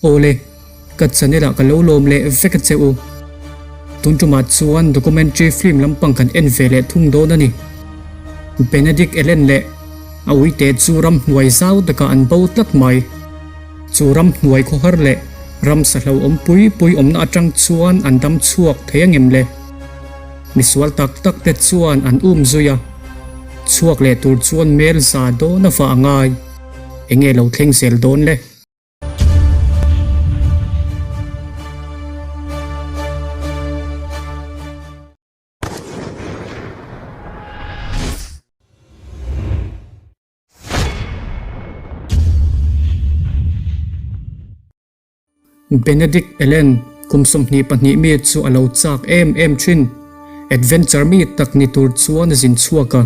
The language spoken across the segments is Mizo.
Awle, ka channel ah ka lo lawm leh vek a che u. Tun tumah chuan documentary film lampang kan en ve leh thung dawn a ni. Benedict Ellen leh a uite chu ramhnuai zau takah an bo tlat mai. Chu ramhnuai khawhar leh ramsa hlauhawm pui pui awmna atang chuan an dam chhuak thei angem le? Misual tak tak te chuan an um zui a, chhuak leh tur chuan mel za dawn a vah a ngai. Enge lo thleng zel dawn le? Benedict Ellen, kum 22 mi chu a lo chak em em thin. Adventure mi tak ni tur chuan a zin chhuak a.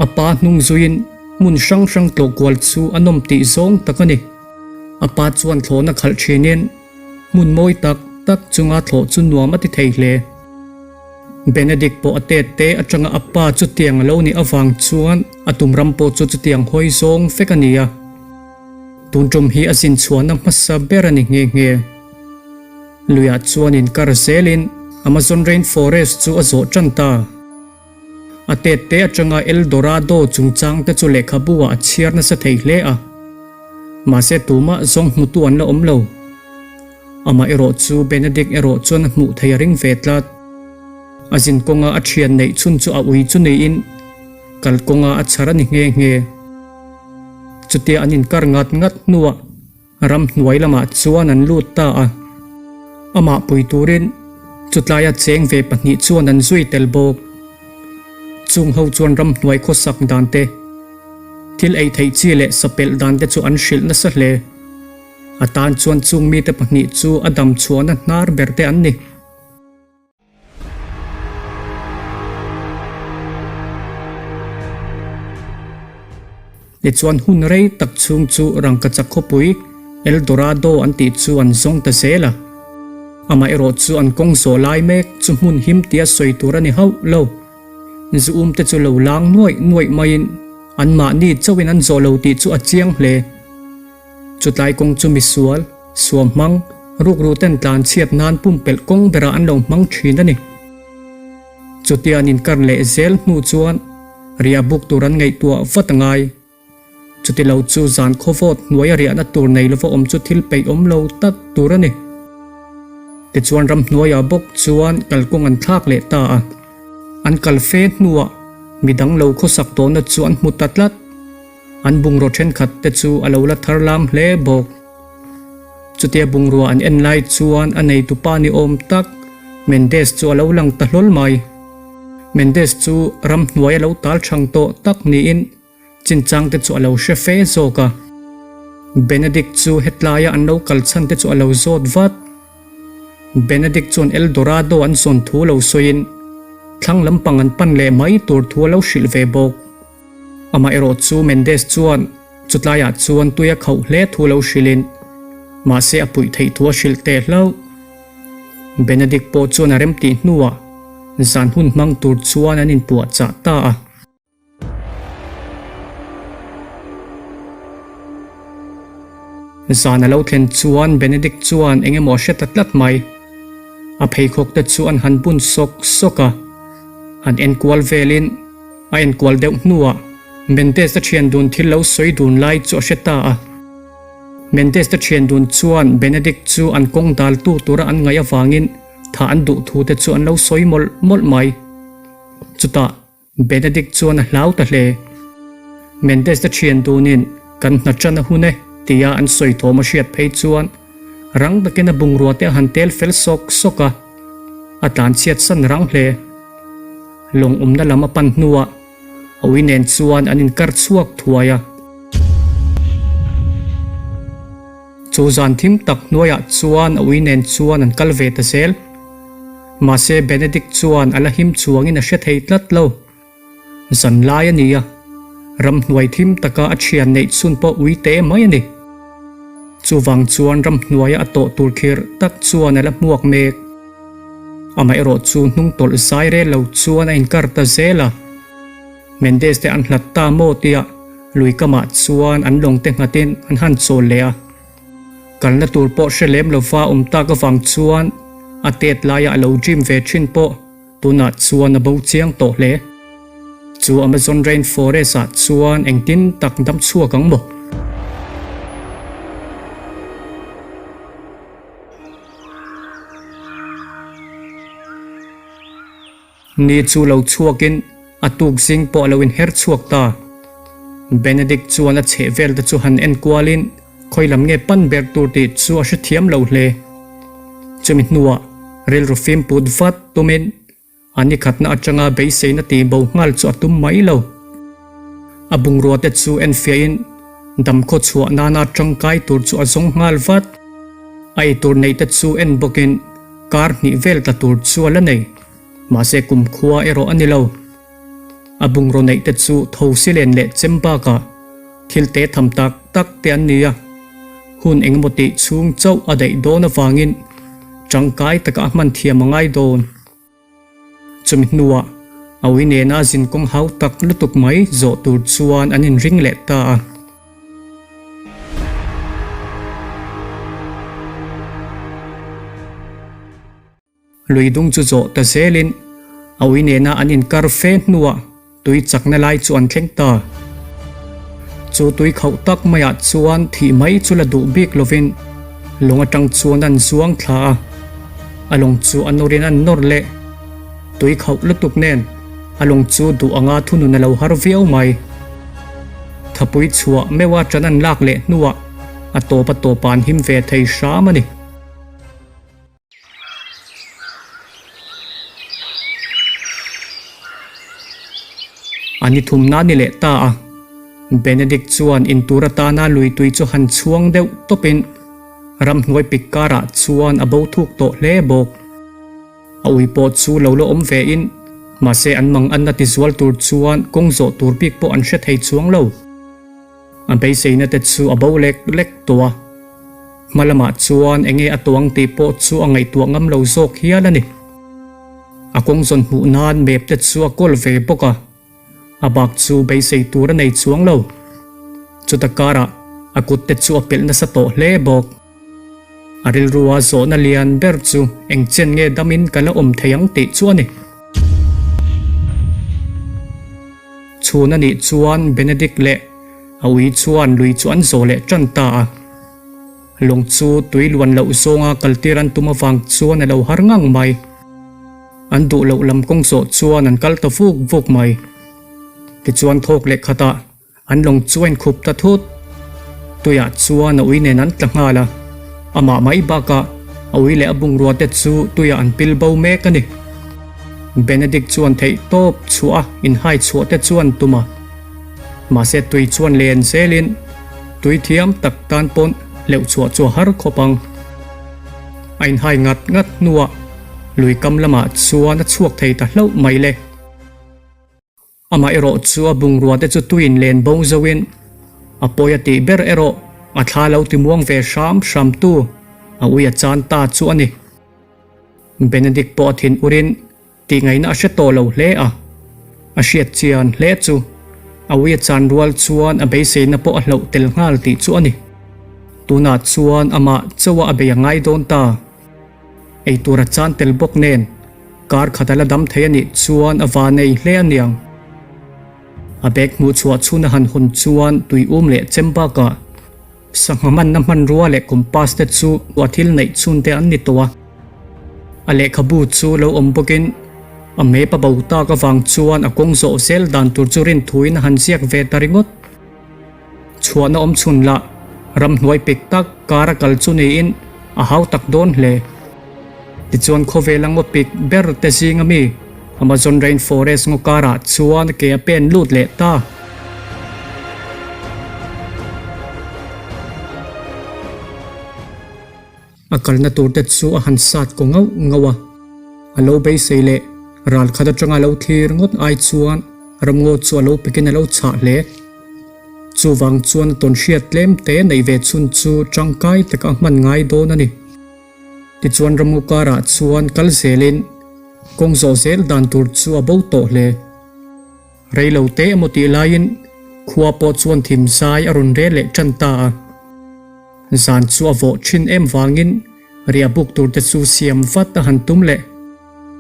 A pa hnung zuiin hmun hrang hrang tlawh kual chu a nawm tih zawng tak a ni. A pa chuan thlawhna khalh thinin hmun mawi tak tak chunga thlawh chu nuam a ti thei hle. Benedict pawh a tet te atanga a pa chutiang a lo nih avang chuan a tum ram pawh chu chutiang hawi zawng vek a ni a. Tun tum hi a zin chhuahna hmasa ber a ni nghe nghe. Luiah chuan inkar zelin Amazon Rainforest chu a zawh tan ta. A tet te atanga El Dorado chungchang te chu lehkhabu ah a chhiar nasa thei hle a. Mahse tumah zawng hmutu an la awm lo. Amah erawh chu Benedict erawh chuan a hmuh thei a ring ve tlat. A zin kawnga a thian neih chhun chu a ui chu niin kal kawnga a chhar a ni nghe nghe. Chutia an inkar ngat ngat hnuah Ramhnuai lamah chuan an lut ta a, amah pui turin chutlaia cheng ve pahnih chuan an zui tel bawk. Chung ho chuan ramhnuai khawsak dan te, thil ei theih chi leh sapelh dan te chu an hrilh nasa hle. A tan chuan chung mite pahnih chu a dam chhuahna hnar ber te an ni. Tichuan hun rei tak chhung chu rangkachak khawpui El Dorado an tih chu an zawng ta zel a. Amaherawh chu an kawng zawh lai mek chu hmun him tia sawi tur a ni hauh lo. Zu um te chu lo lang nuaih nuaih maiin anmahni chauhin an zawh lo tih chu a chiang hle. Chutlai kawng chu misual, suamhmang, rukru ten tlan chhiat nan pumpelh kawng berah an lo hmang thin a ni. Chutia an inkar leh zel hnu chuan riah buk tur an ngaihtuah vat a ngai. Chuti lo chu zan khawvawt hnuaia riahna tur nei lova awm chu thil peih awm lo tak tur a ni. Tichuan ramhnuaiah bawk chuan kalkawng an thlak leh ta a. An kal fe hnuah midang lo khawsak tawhna chu an hmu ta tlat. An bungraw thenkhat te chu a lo la thar lam hle bawk. Chutia bungrua an en lai chuan a neitupa ni awm tak Mendes chu a lo lang ta hlawl mai. Mendes chu ramhnuai a lo tal thang tawh tak niin chinchang te chu a lo hre fe zawk a. Benedict chu hetlaia an lo kal chhan te chu a lo zawt vat. Benedict chuan El Dorado an zawn thu lo sawiin thlang lampang an pan leh mai tur thu a lo hrilh ve bawk. Amaherawh chu Mendes chuan chutlaiah chuan tui a khauh hle thu lo hrilhin, mahse a puih theih thu a hrilh teh hlauh. Benedict pawh chuan a remtih hnuah zan hun hmang tur chuan an inpuahchah ta a. Zan a lo thlen chuan Benedict chuan eng emaw a hre ta tlat mai. A pheikhawk te chu an han bun sawk sawk a, han enkual velin, A enkual deuh hnuah Mendes-a thian dun thil lo sawi dun lai chu a hre ta a. Mendes-te thian dun chuan Benedict chu an kawng daltu tura an ngaih avangin thah an duh thu te chu an lo sawi mawlh mawlh mai. Chutah Benedict chuan a hlau ta hle. Mendes-te thian dunin kan hna tan a hun e tia an sawi thawm a hriat phei chuan rang takin a bungrua te a han tel fel sawk sawk a, a tlanchhiat san rang hle. Lawng awmna lam a pan hnuah a ui nen chuan an inkar chhuak thuai a. Chu zan thim tak hnuaiah chuan a ui nen chuan an kal ve ta zel. Mahse Benedict chuan a la him chuangin a hre thei tlat lo. Zan lai a ni a, ramhnuai thim taka a thian neih chhun pawh ui teh mai a ni. Chuvang chuan ramhnuaia a tawh tur khirh tak chuan a la hmuak mek. Amaherawh chu hnung tawlh zai rel lo chuan a inkar ta zel a. Mendes te an hlat ta maw tia lui kamah chuan an lawng te nghatin an han chawl leh a. Kalna tur pawh hre lem lova awm tak avang chuan a tet laia a lo dream ve thin pawh tunah chuan a bo chiang tawh hle. Chu Amazon rain forest ah chuan engtin tak dam chhuak ang maw? Ni chu lo chhuakin a tuk zing pawh a lo inher chhuak ta. Benedict chuan a chheh vel te chu han en kualin khawi lam nge pan ber tur tih chu a hrethiam lo hle. Chumi hnuah rilru fim put vat tumin a ni khatna atanga beiseina tih bo nghal chu a tum mai lo. A bungrua te chu enfiahin damkhaw chhuah nana tangkai tur chu a zawng nghal vat. A eitur neih te chu en bawkin Kar hnih vel tla tur chu a la nei, mahse kumkhua erawh a ni lo. A bungraw neih te chu tho silen leh chem bakah thil te tham tak tak te an ni a, hun engemaw tih chhung chauh a daih dawn avangin tangkai taka a hman thiam a ngai dawn. Chumi hnuah a ui nena zinkawng hau tak lutuk mai zawh tur chuan an inring leh ta a. Lui dung chu zawh ta zelin a ui nena an inkar fe hnuah tui chakna lai chu an thleng ta. Chu tui khauh tak maiah chuan thih mai chu la duh bik lovin lawng atang chuan an zuang thla a, a lawng chu a nawrin an nawr leh. Tui khauh lutuk nen a lawng chu duh anga thunun a lo har viau mai. Thapui chhuah meuha ṭan an lak leh hnuah a tawp a tawpah an him ve thei hram a ni. A ni thumna ni leh ta a, Benedict chuan intur atana lui tui chu han chhuang deuh tawpin ramhnuai pik karah chuan a bo thuk tawh hle bawk. A ui pawh chu lo la awm ve in, mahse an mang anna ti zual tur chuan kawng zawh tur bik pawh an hre thei chuang lo. A beiseina te chu a bo lek lek tawh a, hma lamah chuan eng nge a tuang tih pawh chu a ngaihtuah ngam lo zawk hial a ni. A kawng zawn hmuh nan map te chu a kawl ve bawk a, a bak chu beisei tur a nei chuang lo. Chuta karah a kut te chu a pelh nasa tawh hle bawk. A rilrua zawhna lian ber chu eng chen nge damin ka la awm thei ang tih chu a ni. Chhun a nih chuan Benedict leh a ui chuan lui chu an zawh leh tan ta a. Lawng chu tui luan loh zawnga kaltir an tum avang chuan a lo har ngang mai. An duh loh lam kawng zawh chuan an kal ta vuk vuk mai. Tichuan thawk leh khatah An lawng chu a inkhup ta thut. Tuiah chuan a ui nen an tla nghal a, amah mai bakah a ui leh a bungrua te chu tuiah an pil bo mek a ni. Benedict chuan theih tawp chhuah a inhai chhuah te chuan tum a, mahse tui chuan len zelin tui thiam tak tan pawn hleuh chhuah chu a har khawp ang. A inhai ngat ngat hnuah lui kam lamah chuan a chhuak thei ta hlauh mai le. Amah erawh chu a bungrua te chu tuin len bo zoin a pawi a tih ber erawh a thla lo ti muang ve hram hram tu a ui a chan ta chu a ni. Benedict pawh a thin urin tih ngaihna a hre tawh lo hle a, a hriat chian hle chu a ui a chan rual chuan a beiseina pawh a hloh tel nghal tih chu a ni. Tunah chuan amah chauha a bei a ngai dawn ta. Eitur a chan tel bawk nen kar khat a la dam thei a nih chuan a va nei hle a niang. A bag hmuh chhuah chhun a han hawn chuan tui um leh chem bakah sangha manna hmanrua leh compass te chu a thil neih chhun te an ni tawh a. A lehkhabu chu lo awm bawkin a map a bo tak avang chuan a kawng zawh zel dan tur chu rinthuin a han ziak ve ta ringawt. Chhuahna awm chhun lah ramhnuai pek tak kar a kal chu niin a hau tak dawn hle. Tichuan khawvela ngaw pik ber te zinga mi Amazon Rainforest ngaw karah chuan ke a pen lut leh ta. A kalna tur te chu a han sat kaw ngauh ngauh a, a lo beisei leh ral khat atanga lo thlir ngawt ai chuan ramngaw chu a lo pekin a lo chhah hle. Chuvang chuan a tawn hriat tlem te neih ve chhun chu tangkai taka a hman ngai dawn a ni. Tichuan ramngaw karah chuan kal zelin kawng zawh zel dan tur chu a bo tawh hle. Rei lo te emaw tih laiin khua pawh chuan thim zai a rawn rel leh tan ta a. Zan chu a vawh thin em vangin riah buk tur te chu siam vat a han tum leh.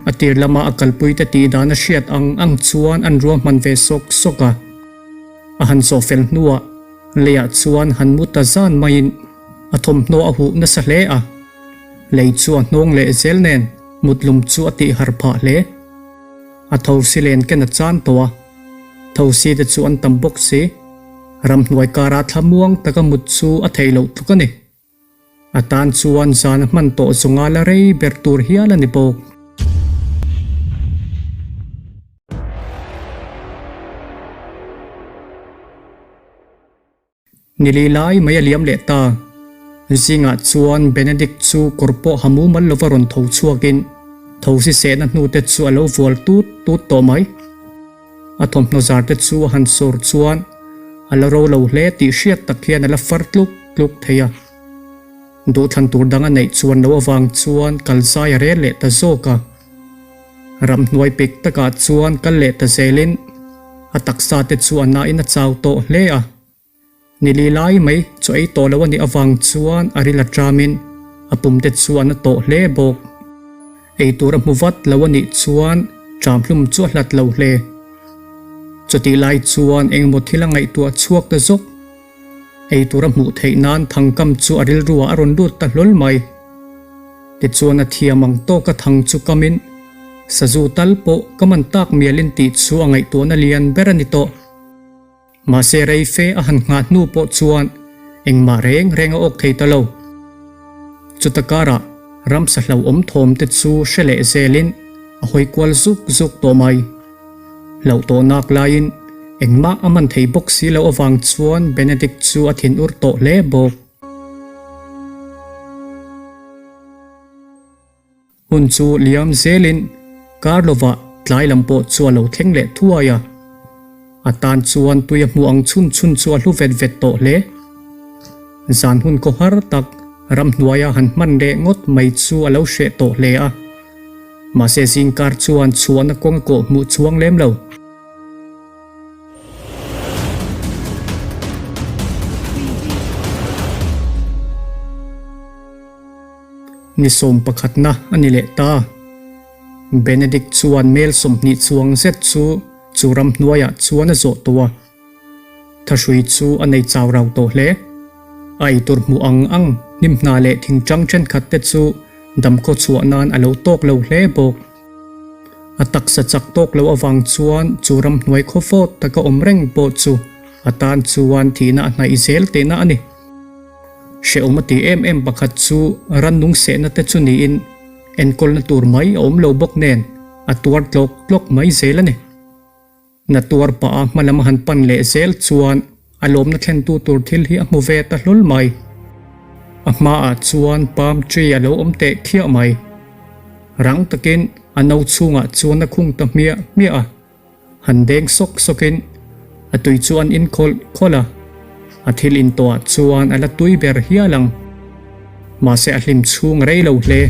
A tir lama a kalpui te tih dan a hriat ang ang chuan an ruahman ve sawk sawk a. A han zawh fel hnuah leiah chuan han mu ta zan maiin a thawmhnaw a huh nasa hle a. Lei chu a hnawng leh zel nen mutlum chu a tih har phah hle. A thosi len ken a chan tawh a, thosi te chu an tam bawk si. Ramhnuai kara thlamuang taka mut chu a theih loh tluk a ni. A tan chuan zan a hman tawh zawnga la rei ber tur hial a ni bawk. Nili lai mai a liam leh ta. Zingah chuan Benedict chu kawr pawh ha mumal lova rawn tho chhuakin thosi sehna hnute chu a lo vual tut tut tawh mai. A thawmhnaw zar te chu a han sawr chuan a la ro lo hle tih hriat tak hian a la far tluk tluk thei a. Duhthlan tur dang a neih chuan lo avang chuan kal zai a rel leh ta zawk a. Ramhnuai pek takah chuan kal leh ta zelin a taksa te chu a nain a chau tawh hle a. Nili lai mai chaw ei tawh lo a nih avang chuan a ril a ṭamin a pum te chu a na tawh hle bawk. Ei tur a hmu vat lo a nih chuan ṭam hlum chu a hlat lo hle. Chutih lai chuan engemaw thil a ngaihtuah chhuak ta zawk. Ei tur a hmuh theih nan thangkam chu a rilruah a rawn lut ta hlawl mai. Tichuan a thiam ang tawka thang chu kamin sazu tal pawh ka man tak mialin tih chu a ngaihtuahna lian ber a ni tawh. Mahse rei fe a han nghah hnu pawh chuan engmah reng reng a awk thei ta lo. Chuta karah ramsa hlauhawm thawm te chu hre leh zelin a hawi kual zuk zuk tawh mai. Hlauh tawh nak laiin engmah a man thei bawk si loh avang chuan Benedict chu a thinur tawh hle bawk. Hun chu liam zelin kar lovah tlai lam pawh chu a lo thleng leh thuai a. A tan chuan tui a hmuh ang chhun chhun chu a hlu vet vet tawh hle. Zan hun khaw har tak ramhnuaia han hman leh ngawt mai chu a lo hreh tawh hle a. Mahse zingkar chuan chhuahna kawng a kawh hmuh chuang lem lo. Ni sawm pakhatna a ni leh ta. Benedict chuan mel 20 chuang zet chu chu ramhnuaiah chuan a zawh tawh a. Thahrui chu a nei chau rau tawh hle. A eitur hmuh ang ang hnim hna leh thingṭang thenkhat te chu damkhaw chhuah nan a lo tawk lo hle bawk. A taksa chak tawk lo avang chuan chu ramhnuai khaw fawt taka awm reng pawh chu a tan chuan thihna a hnaih zel tehna a ni. Hrehawm a ti em em pakhat chu rannung sehna te chu niin enkawlna tur mai a awm lo bawk nen a tuar tlawk tlawk mai zel a ni. Na tuar pah a hma lam a han pan leh zel chuan a lawmna thlentu tur thil hi a hmu ve ta hlawl mai. A hmaah chuan palm tree a lo awm teh khiah mai. Rang takin a no chhungah chuan a khung ta hmiah hmiah a. Han deng sawk sawkin a tui chu an in khawlh khawlh a, a thil in tawhah chuan a la tui ber hial ang. Mahse a hlim chhung a rei lo hle.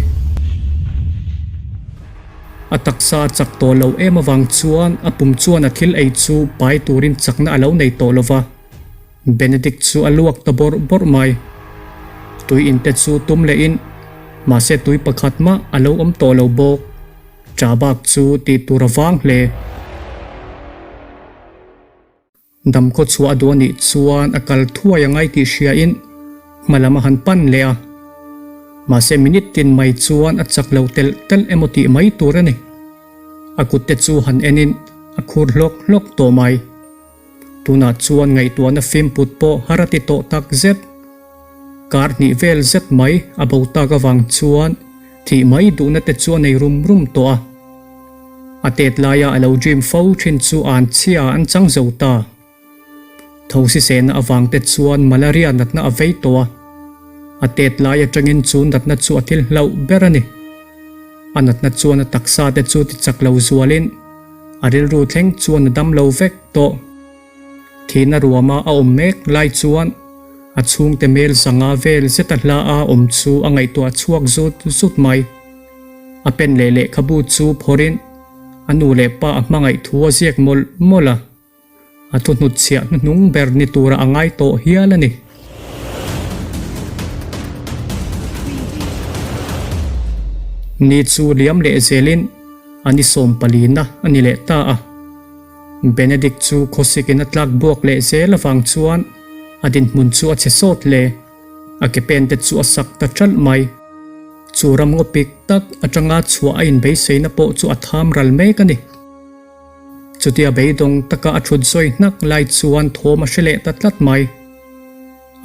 A taksa a chak tawh lo em avang chuan a pum chuan a thil ei chu pai turin chakna a lo nei tawh lo va. Benedict chu a luak ta bawrh bawrh mai. Tui in te chu tum lehin mahse tui pakhat mah a lo awm tawh lo bawk. Cha bak chu tih tur a vang hle. Damkhaw chhuah a duh a nih chuan a kal thuai a ngai tih hriain hma lam a han pan leh a. Mahse minute tin mai chuan a chak lo telh telh emaw tih mai tur a ni. A kut te chu han enin a khur hlawk hlawk tawh mai. Tunah chuan ngaihtuahna fimput pawh har a ti tawh tak zet. Kar hnih vel zet mai a bo tak avang chuan thih mai duhna te chu a nei rum rum tawh a. A tet laia a lo dream fo thin chu an chhia an chang zo ta. Thosi sehna avang te chuan malaria natna a vei tawh a. A tet lai atangin chu natna chu a thil hlauh ber a ni. A natna chuan a taksa te chu ti chak lo zualin a rilru thleng chuan a dam lo vek tawh. Thihna ruama a awm mek lai chuan a chhungte mel zanga vel zeta hla a awm chu a ngaihtuah chhuak zut zut mai. A pen leh lehkhabu chu phawrhin a nu leh pa a hmangaih thu a ziak mawlh mawlh a. A thuhnutchhiah hnuhnung ber ni tura a ngai tawh hial a ni. Ni chu liam leh zelin a ni sawmpalina a ni leh ta a. Benedict chu khawsikin a tlak buak leh zel avang chuan a dinhmun chu a chhe sawt hle. A ke pen te chu a sak ta ṭalh mai. Chu ram ngaw pik tak aṭanga chhuah a inbeiseina pawh chu a tham ral mek a ni. Chutia beidawng taka a ṭhut zawi hnak lai chuan thawm a hre leh ta tlat mai.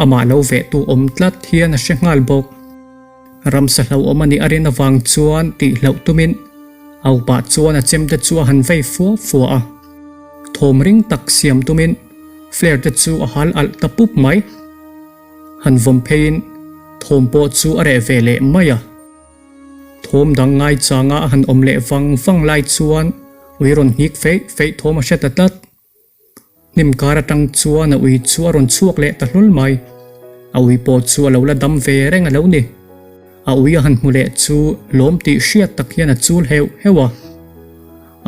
Amah lo vehtu awm tlat hian a hre nghal bawk. Ramsa hlauhawm a nih a rin avang chuan tih hlauh tumin a upah chuan a chemte chu a han vei fua fua a. Thawm ring tak siam tumin flare te chu a hal alh ta pup mai. Han vawm pheiin thawm pawh chu a reh ve leh mai a. Thawm dang ngaichanga a han awm leh vang vang lai chuan ui rawn ngik feih feih thawm a hre ta tlat. Hnim kar atang chuan a ui chu a rawn chhuak leh ta hlawl mai. A ui pawh chu a lo la dam ve reng a lo ni. A ui a han hmu leh chu lawm tih hriat tak hian a chul heuh heuh a.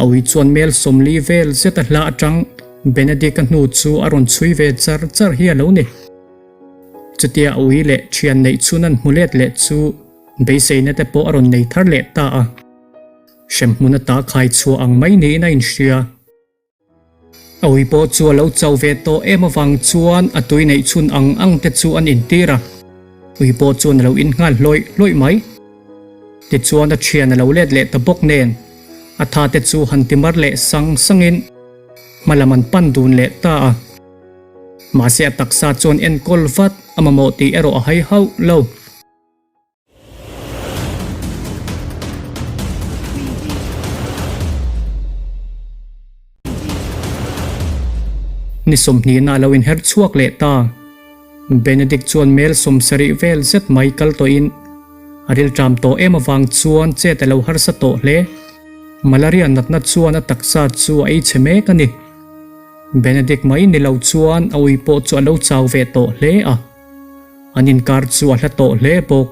A ui chuan mel sawmli vel zet a hla atang Benedict-a hnu chu a rawn chhui ve char char hi a lo ni. Chutia a ui leh thian neih chhun an hmu let leh chu beiseina te pawh a rawn nei thar leh ta a. Hremhmun ata khai chhuah ang mai niin a inhria. A ui pawh chu a lo chau ve tawh em avang chuan a tui neih chhun ang ang te chu an intir a, ui pawh chuan a lo in nghal hlawih hlawih mai. Tichuan a thian a lo let leh ta bawk nen, a tha te chu han ti mar leh sang sangin hma lam an pan dun leh ta a. Mahse a taksa chuan enkawl vat a mamawh tih erawh a hai hauh lo. Ni sawmhnihna a lo inher chhuak leh ta. Benedict chuan mel sawmsarih vel zet mai kal tawhin a rilṭam tawh em avang chuan chet a lo harsa tawh hle. Malaria natna chuan a taksa chu a ei chhe mek a ni. Benedict mai ni lo chuan a ui pawh chu a lo chau ve tawh hle a. An inkar chu a hla tawh hle bawk.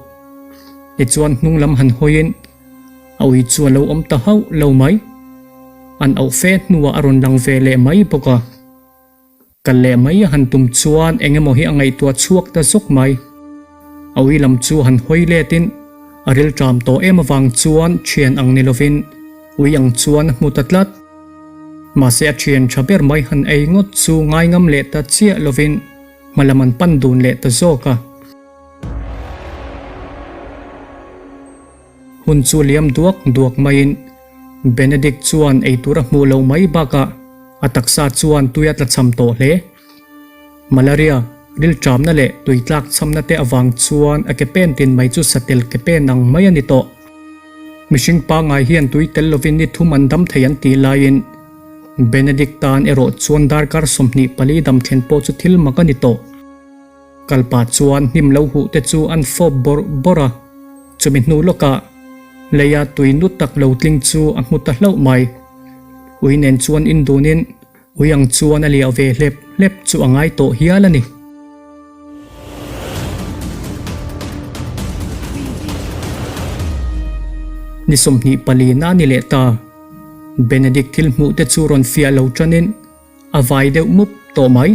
Tichuan hnung lam han hawiin a ui chu a lo awm ta hauh lo mai. An auh fe hnuah a rawn lang ve leh mai bawk a. Kal leh mai a han tum chuan eng emaw hi a ngaihtuah chhuak ta zawk mai. A ui lam chu han hawi letin a rilṭam tawh em avang chuan ṭhian ang ni lovin ui ang chuan a hmu ta tlat. Mahse a ṭhian ṭha ber mai han ei ngawt chu ngaingam leh ta chiah lovin Hma lam an pan dun leh ta zawk a. Hun chu liam duak duak maiin Benedict chuan eitur a hmuh loh mai bakah a taksa chuan tui a tlachham tawh hle. Malaria, rilṭamna leh tui tlakchhamna te avang chuan a ke pen tin mai chu satel ke pen ang mai a ni tawh. Mihring pangngai hian tui tel lovin ni thum an dam thei an tih laiin Benedict tan erawh chuan darkar 24 dam thlen pawh chu thil mak a ni tawh. Kalpa chuan hnim lo huh te chu an fawp bawrh bawrh a, chumi hnu lawkah leia tui nu tak lo tling chu a hmu ta hlauh mai. Ui nen chuan indunin ui ang chuan a liah ve hlep hlep chu a ngai tawh hial a ni. Ni 24 na a ni leh ta. Benedict thil hmuh te chu rawn fiah lo tanin a vai deuh mup tawh mai.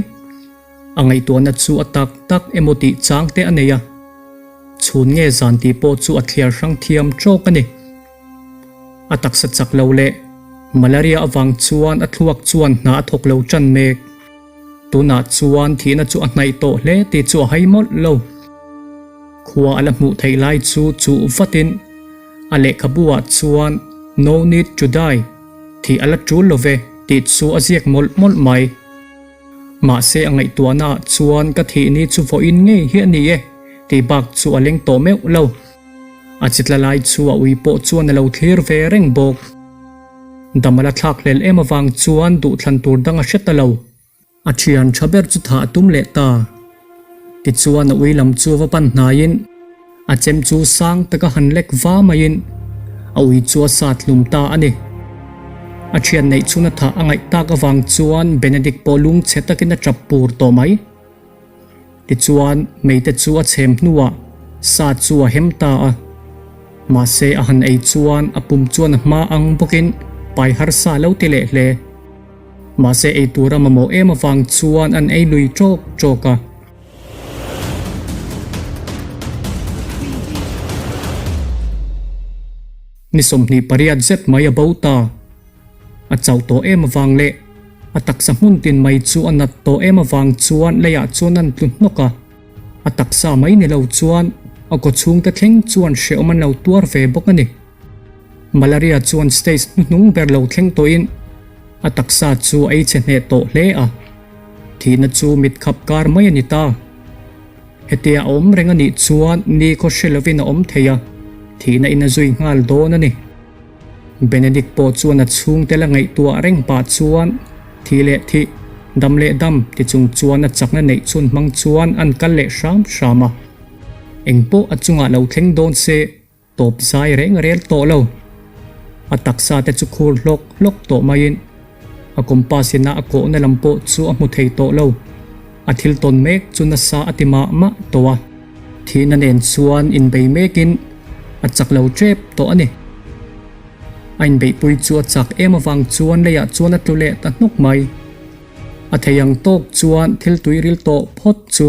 A ngaihtuahna chu a tak tak emaw tih chang te a nei a, chhun nge zan tih pawh chu a thliar hrang thiam tawk a ni. A taksa chak lo leh malaria avang chuan a thluak chuan hna a thawk lo tan mek. Tunah chuan thihna chu a hnaih tawh hle tih chu a hai mawlh lo. Khua a la hmuh theih lai chu chuh vatin A lehkhabu ah chuan No need to die tih a la tul lo ve tih chu a ziak mawlh mawlh mai. Mahse a ngaihtuahna ah chuan ka thih ni chu vawiin ngei hi a ni e tih bak chu a leng tawh meuh lo. A chitla lai chu a ui pawh chuan a lo thlir ve reng bawk. Dam a la thlak hlel em avang chuan duhthlan tur dang a hre ta lo. A thian tha ber chu thah a tum leh ta. Tichuan a ui lam chu va pan hnaiin a chem chu sang taka han lek va maiin a ui chu a sat hlum ta a ni. A thian neih chhun a thah a ngaih tak avang chuan Benedict pawh lungchhe takin a tap pur tawh mai. Tichuan meite chu a chhem hnuah sa chu a hem ta a. Mahse a han ei chuan a pum chuan a hma ang bawkin pai harsa lo ti leh hle. Mahse ei tura mamawh em avang chuan an ei lui tawk tawk a. Ni 28 zet mai a bo ta. A chauh tawh em avang leh a taksa hmun tin mai chu a nat tawh em avang chuan leiah chuan an tlu hnawk a. A taksa mai ni lo chuan a kaw chhungte thleng chuan hrehawm an lo tuar ve bawk a ni. Malaria chuan stage hnuhnung ber lo thleng tawhin a taksa chu a eichhe hneh tawh hle a. Thihna chu mit khap kar mai a ni ta. Hetia a awm reng a nih chuan ni khaw hre lovin a awm thei a, thihna in a zui nghal dawn a ni. Benedict pawh chuan a chhungte la ngaihtuah reng pah chuan thi leh thih, dam leh dam ti chung chuan a chakna neih chhun hmang chuan an kal leh hram hram a. Engpawh a chungah lo thleng dawn se Tawp zai reng rel tawh lo. A taksa te chu khur hlawk hlawk tawh maiin a compass ina a kawhna lam pawh chu a hmu thei tawh lo. A thil tawn mek chu nasa a ti mah mah tawh a. Thihna nen chuan inbei mekin a chak lo tep tawh a ni. A inbeihpui chu a chak em avang chuan leiah chuan a tlu leh ta hnuk mai. A thei ang tawk chuan thil tuiril tawh phawt chu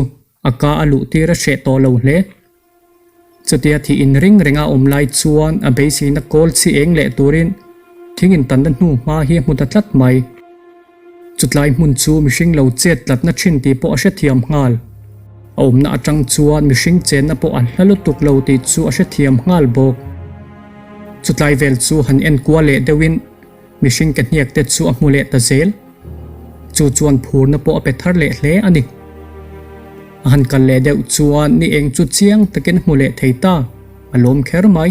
a ka a luh tir a hreh tawh lo hle. Chutia thih in ring renga awm lai chuan a beiseina kawl chi eng leh turin thing intanna hnu hma hi a hmu ta tlat mai. Chutlai hmun chu mihring lo chet tlatna thin tih pawh a hrethiam nghal. A awmna atang chuan mihring chenna pawh a hla lutuk lo tih chu a hrethiam nghal bawk. Chutlai vel chu han en kual leh deuhin Mihring ke hniak te chu a hmu leh ta zel. Chu chuan phurna pawh a pe thar leh hle a ni. A han kal leh deuh chuan ni eng chu chiang takin a hmu leh thei ta, a lawm kher mai.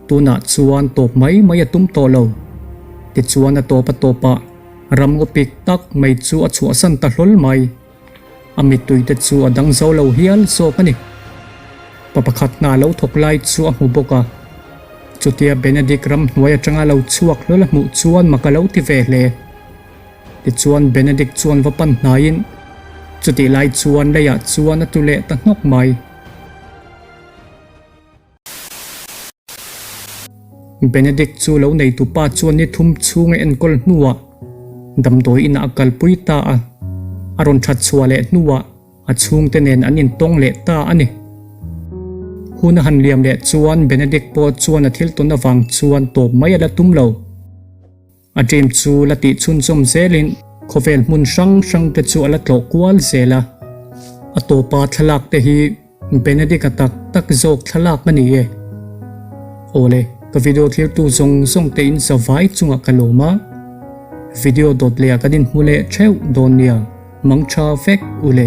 Tunah chuan tawp mai mai a tum tawh lo. Tichuan a tawp a tawpah ram ngaw pik tak mai chu a chhuahsan ta hlawl mai. A mittui te chu a dang zo lo hial zawk a ni. Pa pakhat hna lo thawk lai chu a hmu bawk a. Chutia Benedict ramhnuai atanga lo chhuak hlawl a hmuh chuan mak a lo ti ve hle. Tichuan Benedict chuan va pan hnaiin chutih lai chuan leiah chuan a tu leh ta hnawk mai. Benedict chu lo neitu pa chuan ni thum chhung a enkawl hnuah damdawi inah a kalpui ta a, a rawn that chhuah leh hnuah a chhungte nen an intawng leh ta a ni. Hun a han liam leh chuan Benedict pawh chuan a thil tawn avang chuan tawp mai a la tum lo. A dream chu la tih chhunzawm zelin khawvel hmun hrang hrang te chu a la tlawh kual zel a. A tawpa thlalak te hi Benedict-a tak tak zawk thlalak a ni e. Awle, ka video thlirtu zawng zawng te in zavai chungah ka lawm a. Video dawt leh ah kan inhmu leh theuh dawn nia, mangtha vek ule.